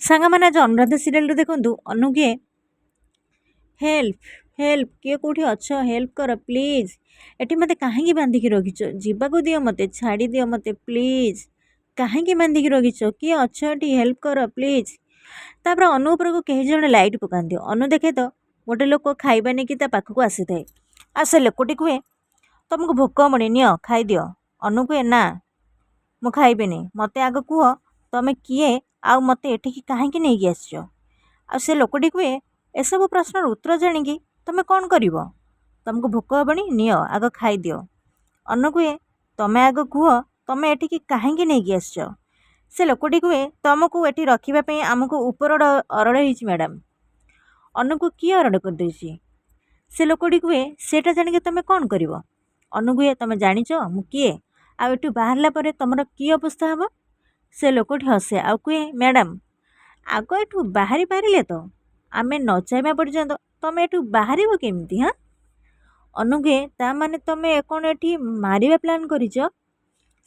ସାଙ୍ଗମାନେ, ଆଜି ଅନୁରାଧା ସିରିଏଲରୁ ଦେଖନ୍ତୁ, ଅନୁ କିଏ, "ହେଲ୍ପ, ହେଲ୍ପ, କିଏ କେଉଁଠି ଅଛ? ହେଲ୍ପ କର ପ୍ଲିଜ୍। ଏଠି ମୋତେ କାହିଁକି ବାନ୍ଧିକି ରଖିଛ? ଯିବାକୁ ଦିଅ ମୋତେ, ଛାଡ଼ିଦିଅ ମୋତେ ପ୍ଲିଜ୍। କାହିଁକି ବାନ୍ଧିକି ରଖିଛ? କିଏ ଅଛ ଏଠି? ହେଲ୍ପ କର ପ୍ଲିଜ୍।" ତାପରେ ଅନୁ ଉପରକୁ କେହି ଜଣେ ଲାଇଟ୍ ପକାନ୍ତି। ଅନୁ ଦେଖେ ତ ଗୋଟେ ଲୋକ ଖାଇବା ନେଇକି ତା ପାଖକୁ ଆସିଥାଏ। ଆଉ ସେ ଲୋକଟି କୁହେ, "ତୁମକୁ ଭୋକ ହେବଣି? ନିଅ, ଖାଇଦିଅ।" ଅନୁ କୁହେ, "ନା, ମୁଁ ଖାଇବିନି। ମୋତେ ଆଗ କୁହ ତୁମେ କିଏ ଆଉ ମୋତେ ଏଠିକି କାହିଁକି ନେଇକି ଆସିଛ?" ଆଉ ସେ ଲୋକଟି କୁହେ, "ଏସବୁ ପ୍ରଶ୍ନର ଉତ୍ତର ଜାଣିକି ତୁମେ କ'ଣ କରିବ? ତୁମକୁ ଭୋକ ହେବଣି? ନିଅ, ଆଗ ଖାଇଦିଅ।" ଅନୁ କୁହେ, "ତୁମେ ଆଗ କୁହ ତୁମେ ଏଠିକି କାହିଁକି ନେଇକି ଆସିଛ?" ସେ ଲୋକଟି କୁହେ, "ତୁମକୁ ଏଠି ରଖିବା ପାଇଁ ଆମକୁ ଉପର ଅର୍ଡ଼ର ହେଇଛି ମ୍ୟାଡ଼ାମ୍।" ଅନୁକୁ କିଏ ଅର୍ଡ଼ର କରିଦେଇଛି? ସେ ଲୋକଟି କୁହେ, "ସେଇଟା ଜାଣିକି ତୁମେ କ'ଣ କରିବ?" ଅନୁ କୁହେ, "ତୁମେ ଜାଣିଛ ମୁଁ କିଏ? ଆଉ ଏଠୁ ବାହାରିଲା ପରେ ତୁମର କି ଅବସ୍ଥା ହେବ?" ସେ ଲୋକଟି ହସେ ଆଉ କୁହେ, "ମ୍ୟାଡ଼ାମ୍, ଆଗ ଏଠୁ ବାହାରି ପାରିଲେ ତ। ଆମେ ନ ଚାହିଁବା ପର୍ଯ୍ୟନ୍ତ ତୁମେ ଏଠୁ ବାହାରିବ କେମିତି, ହାଁ?" ଅନୁ କୁହେ, "ତା ମାନେ ତୁମେ କ'ଣ ଏଠି ମାରିବା ପ୍ଲାନ୍ କରିଛ?"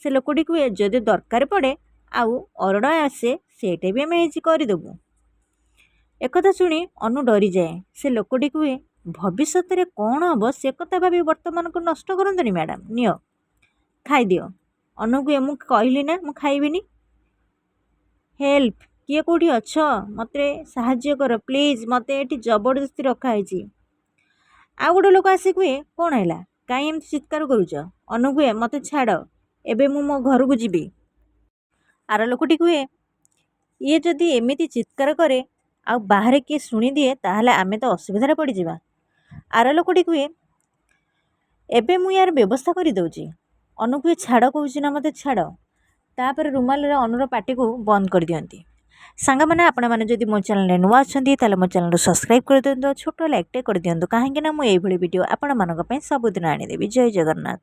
ସେ ଲୋକଟି କୁହେ, "ଯଦି ଦରକାର ପଡ଼େ ଆଉ ଅର୍ଡ଼ର ଆସେ, ସେଇଟା ବି ଆମେ ହେଇଛି କରିଦେବୁ।" ଏକଥା ଶୁଣି ଅନୁ ଡରିଯାଏ। ସେ ଲୋକଟି କୁହେ, "ଭବିଷ୍ୟତରେ କ'ଣ ହେବ ସେ କଥା ଭାବି ବର୍ତ୍ତମାନକୁ ନଷ୍ଟ କରନ୍ତୁନି ମ୍ୟାଡ଼ାମ୍। ନିଅ, ଖାଇଦିଅ।" ଅନୁ କୁହେ, "ମୁଁ କହିଲି ନା, ମୁଁ ଖାଇବିନି। ହେଲ୍ପ, କିଏ କେଉଁଠି ଅଛ? ମୋତେ ସାହାଯ୍ୟ କର ପ୍ଲିଜ୍। ମୋତେ ଏଠି ଜବରଦସ୍ତି ରଖାହେଇଛି।" ଆଉ ଗୋଟେ ଲୋକ ଆସି କୁହେ, "କ'ଣ ହେଲା? କାହିଁ ଏମିତି ଚିତ୍କାର କରୁଛ?" ଅନୁ କୁହେ, "ମୋତେ ଛାଡ଼, ଏବେ ମୁଁ ମୋ ଘରକୁ ଯିବି।" ଆର ଲୋକଟି କୁହେ, "ଇଏ ଯଦି ଏମିତି ଚିତ୍କାର କରେ ଆଉ ବାହାରେ କିଏ ଶୁଣିଦିଏ, ତାହେଲେ ଆମେ ତ ଅସୁବିଧାରେ ପଡ଼ିଯିବା।" ଆର ଲୋକଟି କୁହେ, "ଏବେ ମୁଁ ୟାର ବ୍ୟବସ୍ଥା କରିଦେଉଛି।" ଅନୁ କୁହେ, "ଛାଡ଼ କହୁଛି ନା, ମୋତେ ଛାଡ଼।" ତାପରେ ରୁମାଲରେ ଅନୁର ପାଟିକୁ ବନ୍ଦ କରିଦିଅନ୍ତି। ସାଙ୍ଗମାନେ, ଆପଣମାନେ ଯଦି ମୋ ଚ୍ୟାନେଲରେ ନୂଆ ଅଛନ୍ତି, ତାହେଲେ ମୋ ଚ୍ୟାନେଲକୁ ସବସ୍କ୍ରାଇବ୍ କରିଦିଅନ୍ତୁ ଆଉ ଛୋଟ ଲାଇକ୍ଟେ କରିଦିଅନ୍ତୁ, କାହିଁକିନା ମୁଁ ଏଇଭଳି ଭିଡ଼ିଓ ଆପଣମାନଙ୍କ ପାଇଁ ସବୁଦିନ ଆଣିଦେବି। ଜୟ ଜଗନ୍ନାଥ।